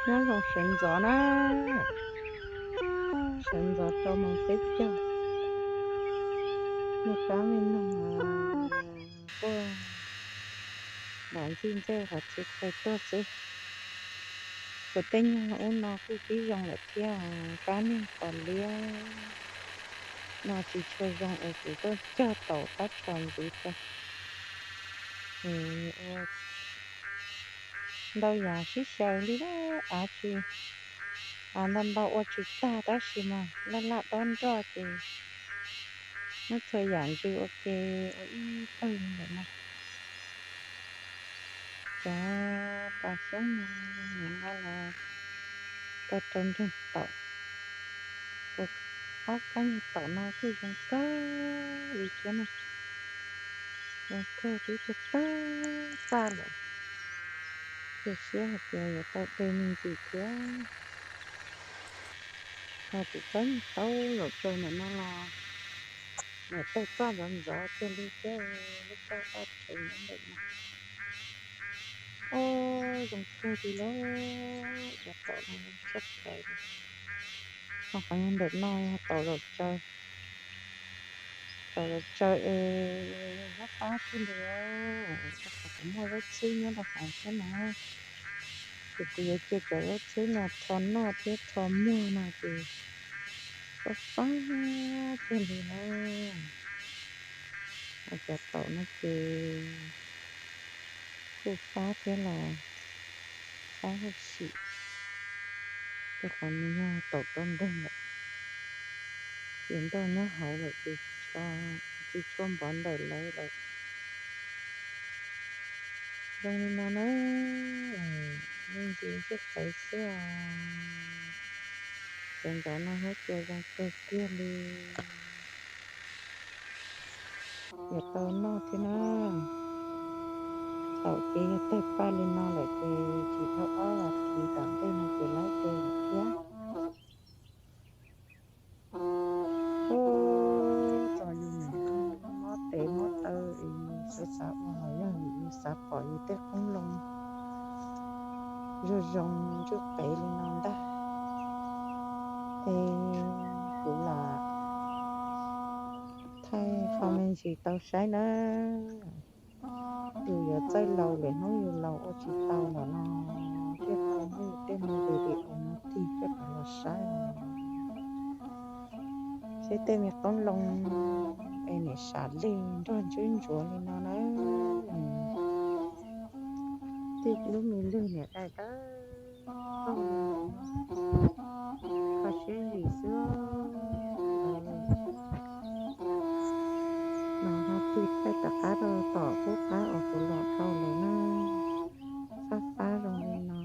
Nyob zoo sawv ntxov na, sawv ntxov rau moos peb caug, nej kab me noog quaj nrov ntxij ntsej qhov txhia qhia tuaj xwb. Kuv tej nyuag ub no kuj pib zoo lawm thiab, kab niag qos liab no tsis tshua zoo es kuv tuaj cog taum tab tsho ntxiv rau. Ua ntau yam sib xyaw li lawm, av tsis, av ntau ntau ua tsis tag tab sis mas laj laj dob nroj ces muab txhua yam ntsws ua ke ua ib pawg li ntawm no. Cov pas xyoob no nqa los tau rau nreeg taum, ua ob kab nyuag taum no kuj zoo kawg li thiab na. Zoo kawg twb tuag tag tag lawm, cia siab hais tias yuav tau de me ntsis thiab. Ho kuv kab nyuag taub zaum tsaws ntawm no los mam tawg txaj ntxov ntxov kiag li thiab, lub kab daj rhuv nyob ntawm no. Ub, zoo kawg li lawm, cov taum no zoo tshaj plaws li. Ho qhov ntawm no yog taum zaum tsaws, taum zaum tsaws es fab fab kawg li, rau qhov kuv muaj zaub txhwb nyob rau hauv thiab na. Ces kuv yuav cia cov zaub txhwb no rho noj thiab rho muag no ces fab fab kawg li na. Cov taum no ces kuj fab thiab los fab huj sim, rau qhov nws yog taum rau nreeg lawm, ces nroj nyob hauv lawm ces tsis tshua npov ntawm lawv lawm. Zoo li no na, me ntsis ntsej qev xwb os. Cov ntov no huab cua zoo kawg kiag li. Yuav tau noj thiab na. Thaum ces yog tawg paj li no lawm ces tsis dhau ob vas thiv tom ntej no ces lawv de lawm thiab. Ub, txog yus mob tes mob taw es xav xav ua los yog yus xav pom yus tej qoob loo zoo zoo ntsej qev li no ntag. Es kuv lam thaij qho me ntsis tau saib na. Yus yuav txawj laus lwm hnub yus laus ua tsis tau lawm no thiaj tau muab yus tej me video no tig coj los saib. Seb tej me qoob loo es niam sam lig nrog ntswb ntsuav li no na. Tej lub me lwg niam dais dawb paug, kho siab zim xwb. Mas ho tig thaij tom qab rau tom qub qab uas kuv los dhau lawm na. Fab fab zoo li no.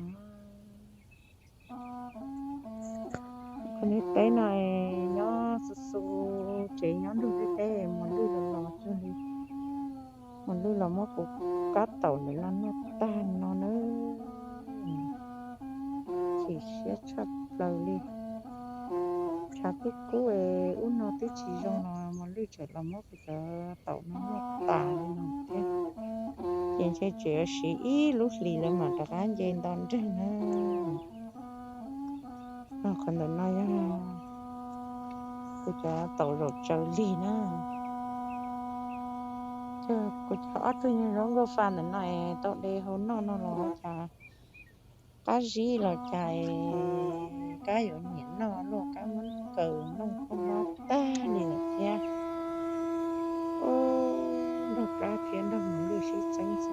Qhov niag teb no es nyob xu xu tsev nyob nrug teb teb, mos lwj los los cuag li. Mos lwj los muab kuv kab taum ntawm no noj tag no na. Chim siab tshaj plaws li. Tshav kub kub es ub no twb tsis zoo los mos lwj tseem los muab kuv cov taum no noj tas li no thiab. Ces ntshe tseem yuav siv ib lub hlis lawv mam rov qab nce nto nreeg na. Qhov ntawm no yog kuv cov taum zaum tsaws lig na. Kuv cov ob tug nyuag zaub nkauj fa ntawm no es tau de hau noj no los cas qab zib los cas es kab yuav nyiam noj luaj, kab muab kaws nplooj kua muab tag li lawm thiab. Ub, nrog kab thiab nrog mos lwj sib txeeb xwb.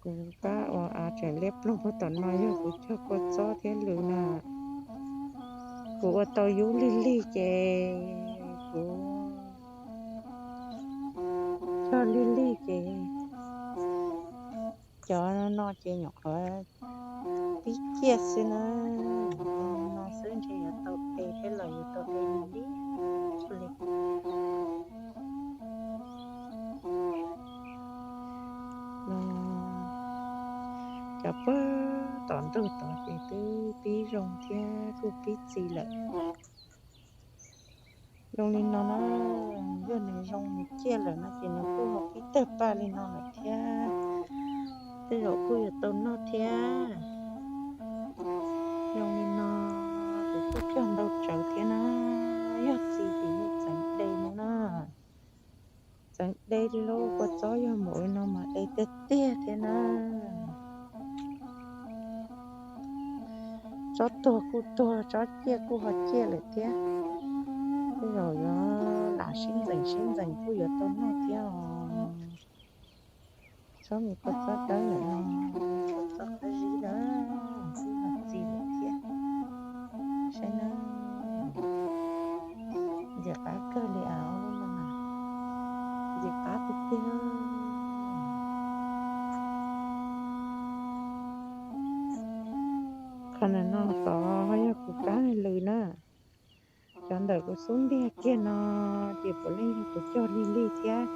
Kuv kab ua av tseem liab ploog puag tom no yog kuv cog kua txob thiab lws na. Kuv ua tau yub lig lig ces kuv cog lig lig ces cov no ces nyuam qhuav pib ciaj xwb na. No xwb ntshe yuav tau de thiab los yuav tau de lig lig li. Cov puag tom ntug tod ces twb pib zoo thiab kuj pib txi lawm. Zoo li no na, yog nws zoo nws ciaj lawm no ces nws kuj ho pib tawg paj li no lawm thiab. Tej zaum kuj yuav tau noj thiab. Zoo li no, kuv kuj cog ntau tsawv thiab na. Yog txiv ces yeej txeev de no na. Txeev de li lauj, kua txob yog npaum li no mas de tiag tiag thiab na. Tsob tuag kuj tuag, tsob ciaj kuj ho ciaj lawm thiab. Tej zaum yuav lam sib ntxeem sib ntxeem kuj yuav tau noj thiab os. Tsob me kua txob dawb lawm no, kua txob qab zib lawm, kuj ho txi lawm thiab. Saib na, ntxim qab kawg li os, ntxim qab tiag tiag. Qhov ntawm no tod yog kuv kab lws na. Cov ntawm kuv xub ntiag kiag no ces puav leej yog kuv cog lig lig thiab,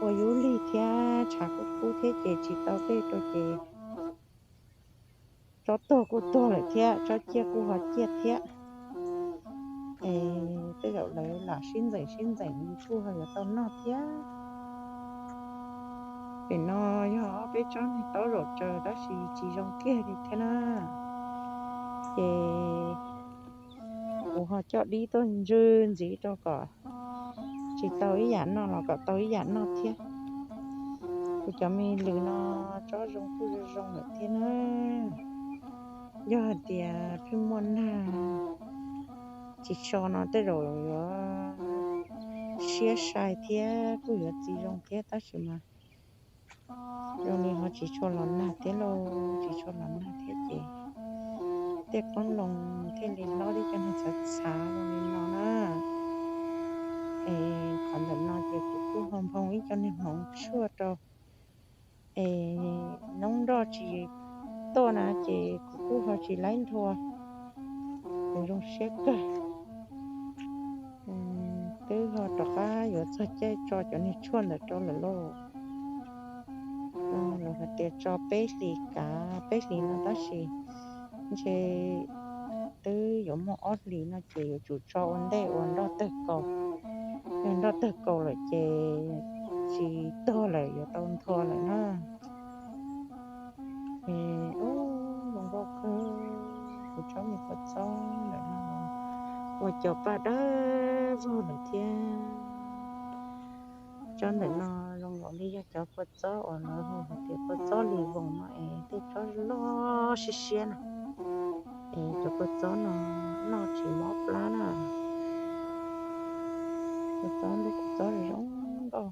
ua yub lig thiab, tshav kub kub thiab ces tsis tau dej rau ces tsob tuag kuj tuag lawm thiab, tsob ciaj kuj ho ciaj thiab. Es tej zaum lawv lam sib ntxeem sib ntxeem kuj ho yuav tau noj thiab. Pem no yog ob peb tsob niag taub zaum tsaws tab sis tsis zoo kiag li thiab na. Ces kuv ho coj dib tuaj ntsw ntxiv rau kom tsis tau ib yam noj los kom tau ib yam noj thiab. Kuv cov me lws no tsob zoo kuj zoo zoo lawm thiab na. Yog hais tias pheej muaj nag tsis tso no tej zaum yuav siab sai thiab kuj yuav txi zoo thiab tab sis mas zoo li ho tsis tshua los nag thiab lauj, tsis tshua los nag thiab ces tej qoob loo thiaj li hlob li cov niag txhav txhav zoo li no na. Es qhov ntawm no ces kuv kuj ho nphoo ib co niag hmoov tshuaj rau. Es noob nroj tsis tuaj na ces kuv kuj ho tsis laib nthua, kuv zoo siab kawg. Twb ho rov qab yuav txog caij tso cov niag tshuaj ntawm rau lawm lauj. Lawv hais tias tso peb hlis kav peb hlis no tab sis ntshe twb yuav muaj ob hlis no ces yuav tsum tso ua ntej uas nroj tawg kaus. Yog nroj tawg kaus lawm ces tsis tuag lawm yuav tau nthua lawm na. Es ub, zoo nkauj kawg, kuv tsob me kua txob ntawm no ua cov paj dawb vog lawm thiab. Tsob ntawm no zoo nkaus li yog cov kua txob uas lawv hu hais tias kua txob li voos no es tej tsob loj siab siab na. Es cov kua txob no noj tsis mob plab na. Kua txob, lub kua txob zoo nkauj.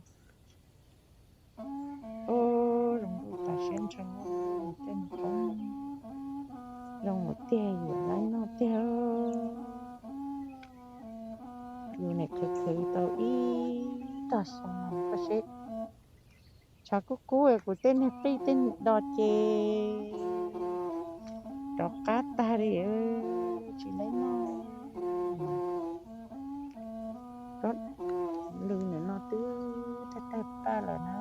Ub, zoo nkauj tas siab ntshaw, tej me qoob zoo tiag, yus laib noj tiag. Yus nim khwv khwv tau ib tog xyoo no koj seb. Tshav kub kub es kuv tej niag qij tej niag do ces rov qab tag li, tsis laib noj. Lws ntawm no twb tag tag paj lawm na.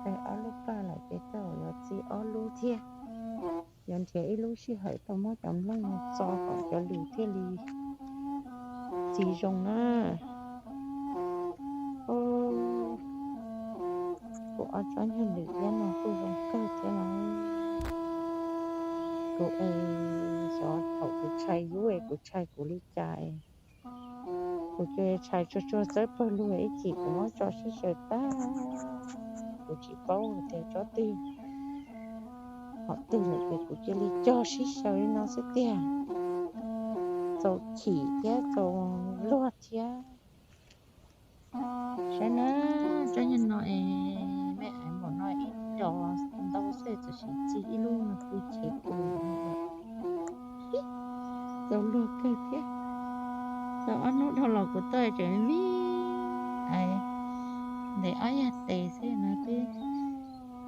Tag ob lub paj lawm ces tej zaum yuav txi ob lub thiab. Yuav nrhiav ib lub sij hawm tau muab cov nplooj no txo kom cov lws thiaj li txi zoo na. Kuv ob tsob nyuag lws iab no kuj zoo kawg thiab na. Kuv es xyov thaum kuv tshais yub es kuv tshais kuv li cas es kuv cia tshais tsuag tsuag txawb pawg lug ib chim kuv muab tso sib xyaw tag, kuv tsis paub hais tias tsob twg hom twg lawm ces kuv cia li cog sib xyaw li no xwb tiag. Txaus chim thiab txaus luag thiab. Saib na, tsob nyuag no es me aiv npaum no ib dos ntau xwb txawm sim txi ib lub no pw chev pw txaus luag kawg thiab. Txog ob hnub dhau los kuv tuaj tseem vij, ntev ob yag tes xwb no twb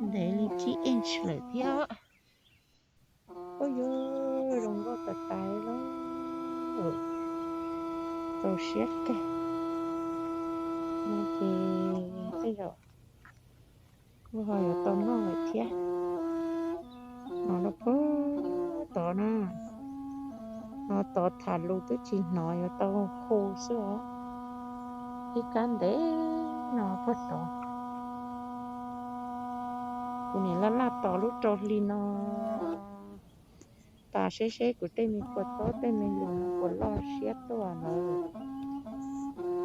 ntev li tsib inch lawm thiab. Ub, yuav zoo nkauj tas tas li lauj, txaus siab kawg. No ces tej zaum kuj ho yuav tau noj lawm thiab. No rau puag tod na, no tod tham lus twb tsis hnov yuav tau hu xwb os. Ib kab ntev no puag tod. Kuv niam laj laj tos lub rau hli no tas seb seb kuv tej me kua txob tej me lus no puas loj siab tuaj lawm.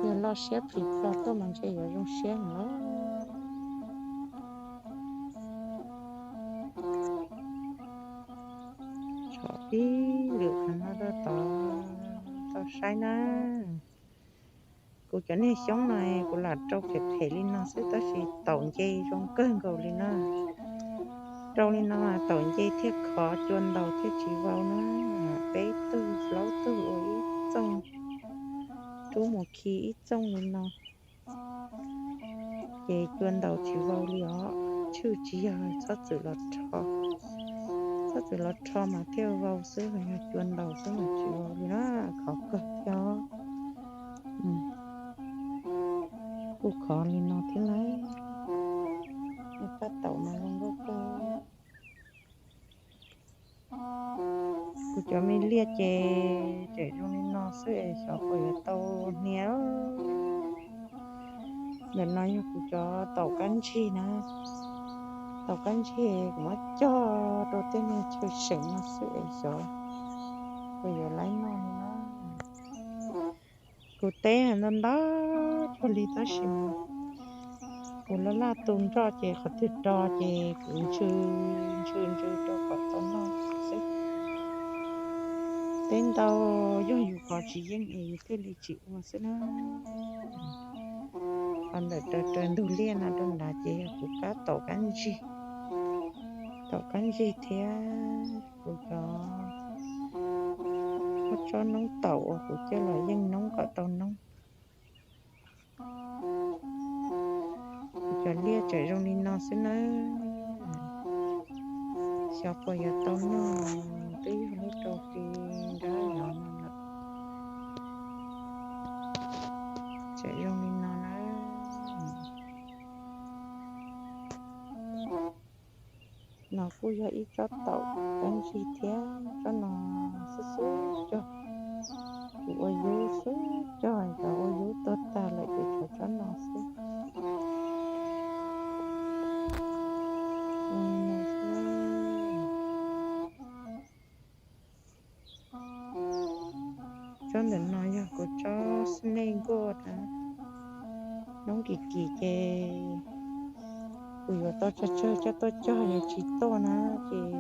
Yog loj siab plis plos tuaj mas ntshe yuav zoo siab lawm. Tsom ib lwm qhov no rau tod tau saib na. Kuv cov niag xyoob no kuv lam rau phem phem li no xwb tab sis taum nce zoo kawg nkaus li na. Rau li no taum nce thiaj khov cua ntaus thiaj tsis vau na. Peb tug plaub tug ua ib txoog, rub mus khi ib txoog li no ces cua ntaus tsis vau li os. Tshwj tsis yog, txhob txwm los rho, txhob txwm los rho mas thiaj vau xwb, yog cua ntaus xwb mas tsis vau li na. Khov kawg thiab os. Kuj khov li no thiab lauj. Pab taum mas zoo nkauj kawg. Kuv cov me liaj ces tseem zoo li no xwb es xyov puas yuav tau hnia. Ntawm no yog kuv cov taum kab ntsig na. Taum kab ntsig kuv muab cog rau tej niag chaw seem no xwb es xyov puas yuav laib noj li na. Kuv teb ntau ntau cuag li tab sis kuv laj laj tu nroj ces qhov twg do ces kuv ntsw ntsw ntsw rau kom tau noj xwb. Teb ntau yog yus kov tsis yeej es yus thiaj li tsis ua xwb na. Qhov ntawm raws raws ntug liaj no rau nrad ces yog kuv kab taum kab ntsig, taum kab ntsig thiab kuv cov ob tsob noob taum uas kuv coj los yeej noob kom tau noob. Kuv cov liaj tseem zoo li no xwb nawb. Xyov puas yuav tau noj, twb yog lub rau hli nrab no lawm. Tseem zoo li no na. No kuj yog ib tsob taum kab ntsig thiab, tsob no xub xub cog, kuv ua yub xub cog, cov ua yub tuag tag lawm ces tshuav tsob no xwb. Tsob ntawm no yog kuv tsob xab nej nkuaj na, noob kim kim ces kuv yuav tau tsawg tsawg coj tuaj cog, yog tsis tuaj na ces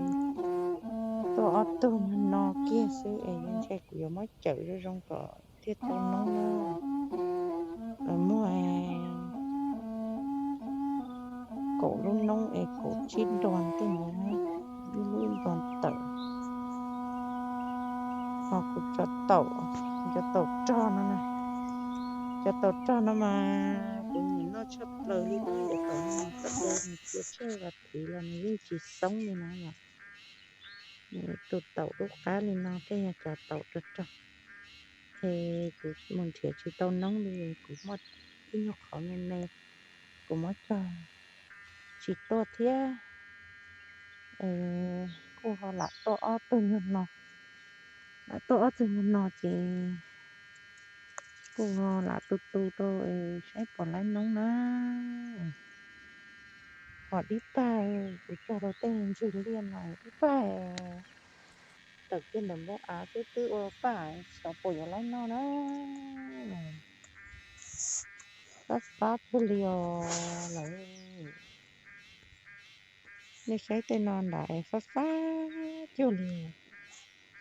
tuaj ob tug no kiag xwb es ntshe kuv yuav muab cawm zoo zoo kom thiaj tau noob na. Muaj kaum lub noob es kaum tsib nrog tej no, ib lub nrog tawm. Ho kuv cov taum, cov taum rog no, cov taum rog no mas kuv nyiam noj tshaj plaws li na, yam thaum nws txoj hlua nws txia tsawg los thwv los nws yeej tsis xoob li na yom. Tus taum lub qab li no thiaj yog cov taum rog rog. Es kuv mus nrhiav tsis tau noob li, kuv muaj ib nyuag qhov me me, kuv muab cog tsis tuaj thiab. Es kuj ho lam tuaj ob tug nyuag no, lam tuaj ob tug nyuag no ces kuj ho lam tu tu rau es saib puas laib noob na. Ho dib pag, kuv cog rau tej ntswg liaj no dib pag, tawm kiag ntawm npoo av xwb twb ua paj, xyov puas yuav laib noj na. Fab fab cuag li os lawm. Nej saib tej no nram es fab fab cuag li.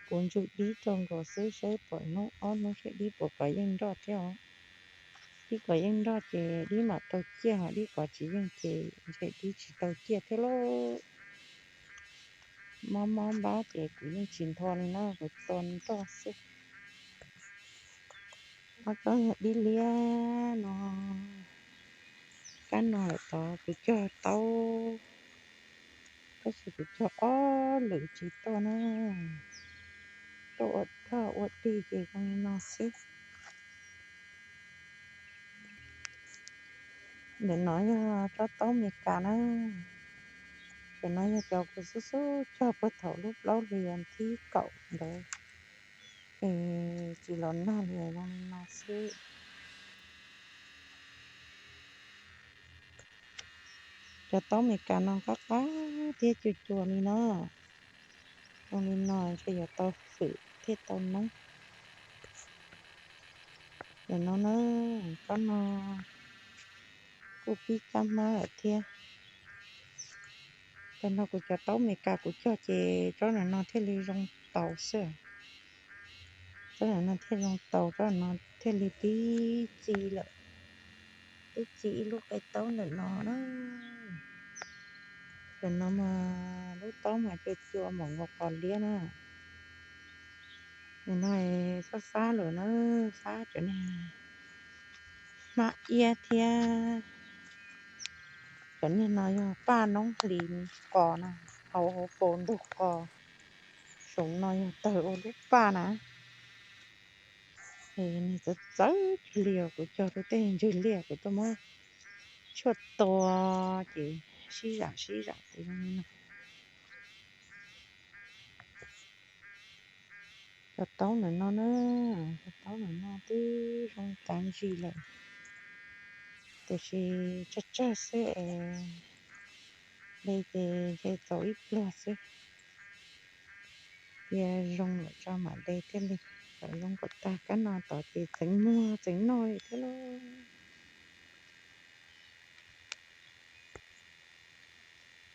Kuv ntswg dib rau nkaus xwb saib puas hnub ob hnub saib dib puas kov yeej nroj thiab os. Dib kov yeej nroj ces dib mam tau ciaj, ho dib kov tsis yeej ces ntshe dib tsis tau ciaj thiab lauj. Mob mob npab ces kuv yeej tsis nthua li na, kuv tua nroj xwb. Ob tsob yog dib liab no, kab no lawm tod kuv cog taub, tab sis kuv cog ob lwm tsis tuaj na, tuaj ua dog ua dig ces zoo li no xwb. Ntawm no yog tsob taub Mes Kas na, cov no yog cov kuv xub xub cog puag thaum lub plaub hlis thib kaum ntawd, es tsis los nag li, zoo li no xwb. Cov taub Mes Kas no qab qab tiag cua cua li no. Zoo li no ntshe yuav tau hwm thiaj tau noob. Ntawm no na, kob no kuj pib kab hmab lawm thiab. Tam no kuv cov taub Amelikas kuv cog ces tsob ntawm no thiaj li zoo tau xwb. Tsob ntawm no thiaj zoo tau, tsob ntawm no thiaj li pib txi lawm, pib txi ib lub qe taub ntawm no na. Tam no mas lub taub mas cua cua npaum nkaus qos liab na. Nim no xab xab lawm na, xab cov niag hmab iab thiab. Cov niag no yog paj noob hlis qos na, hauv hauv paus ntug qos, saum no yog tawg ua lub paj na. Es nws txawv txawv cuag li os, kuv cog rau tej ntswg liaj kuv tuaj muab tshuaj tua ces sib zam sib zam ces zoo li no. Cov taub ntawm no na, cov taub ntawm no twb zoo tav ntsis lawm, tiam sis tsawg tsawg xwb es de ces ntshe txaus ib pluag xwb. Cia zoo lawm tso mam de thiaj li. Kom zoo kom tag kab no tod ces txeev muag txeev noj li thiab lauj.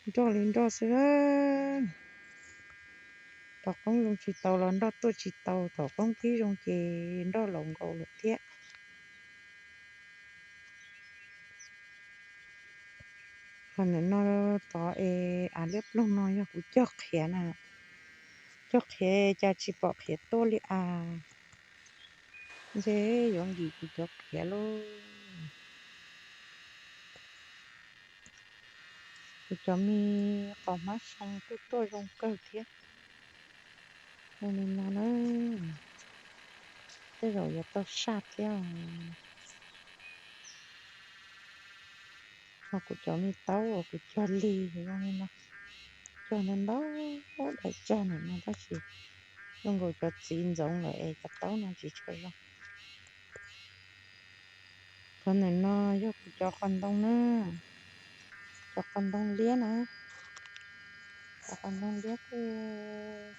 Nroj li nroj xwb. Thaum qoob zoo tsis tau los nroj tuaj tsis tau, thaum qoob pib zoo ces nroj laus nkaus lawm thiab. Qhov ntawm no tod es av liab ploog no yog kuv cog qhiav na, cog qhiav cas tsis pom qhiav tuaj li as. Ntshe yuav nkim kuv cov qhiav lauj. Kuv cov me qos hmab soo tuaj tuaj zoo kawg thiab. Zoo li no na, tej zaum yuav tau saj thiab. Ho kuv cov me taub uas kuv cog lig zoo li no, cog ntau ntau daim tsag ntawm no tab sis zoo nkaus cov txiv ntxoov lawm es cov taub no tsis tshua zoo. Qhov ntawm no yog kuv cov qos ntoo na, cov qos ntoo liab na, cov qos ntoo liab kuj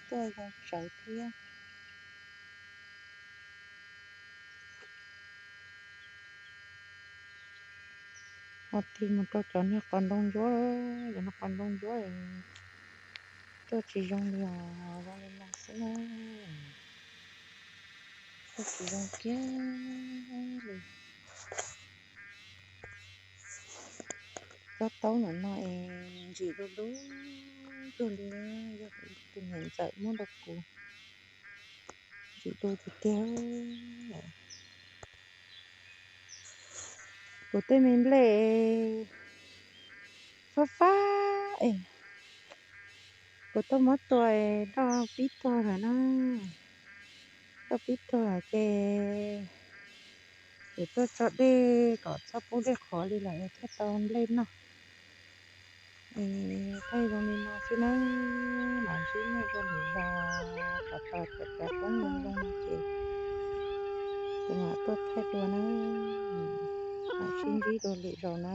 tuaj zoo tsawv thiab. Ho tig mus rau cov niag qos ntoo ntsuab, cov niag qos ntoo ntsuab tuaj tsis zoo li os, zoo li no xwb na. Tuaj tsis zoo kiag li. Tsob taub ntawm no es ntsim du du cuag li, yog tus niam ntxawm muab rau kuv, ntsim du tiag tiag. Kuv tej me nplej fab fab es kuv tuaj muab tua es nroj pib tuag lawm na. Nroj pib tuag lawm ces kuv tuaj tso dej kom txhob pub dej qhuav li lawm thiaj tau nplej noj. Es thaij zoo li no xwb na, mam ntsib nej dua lwm zaus, qhov tau cov cov koob zoo zoo no ces kuv mam tuaj thaij dua na. Mam sib ntsib dua lwm zaus na.